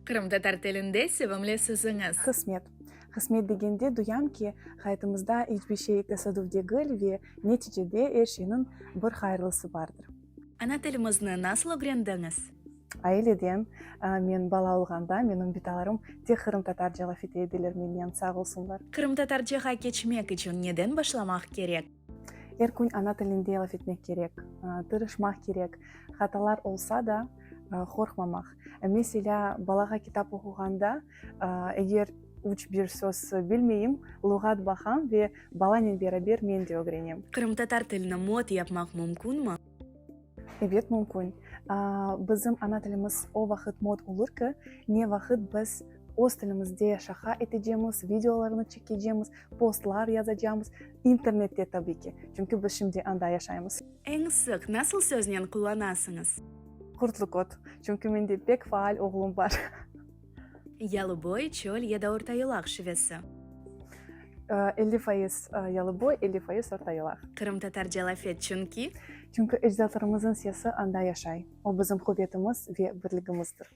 Qırımtatar tilinde sevimli sözüñiz? Qısmet. Qısmet degende duyam ki, hayatımızda iç bir şey tesadüf degil ve neticede er şeyniñ bir hayırlısı bardır. Ana tilimizni nasıl ögrendiñiz? Aileden, men bala olğanda menim bitalarım tek qırımtatarca laf ete ediler mennen, sağ olsunlar. Qırımtatarcağa keçmek içün neden başlamaq kerek? Er kün ana tilinde laf etmek kerek, tırışmaq kerek, hatalar olsa da, qorqmamaq. Meselâ, balağa kitap oquğanda, eger üç bir söz bilmeyim, luğat baqam ve balanen beraber men de ögrenem. Qırımtatar tilini mod yapmaq mümkünmi? Ebet, mümkün. Bizim ana tilimiz o vaqıt mod olur ki, ne vaqıt biz öz tilimizde şaqa etecemiz, videolarnı çekecemiz, postlar yazacamız, internette tabiy ki, çünki biz şimdi anda yaşaymız. Eñ sıq nasıl söznen qullanasıñız? Qurtlu köt, çünki mende pek faal oğlum bar. Yalıboy, çöl ya da Ortayılaq şivesi? 50% Yalıboy, 50% Ortayılaq. Qırımtatarca laf et, çünki? Çünki ecdatlarımızıñ sesi anda yaşay. O bizim quvetimiz ve birligimizdir.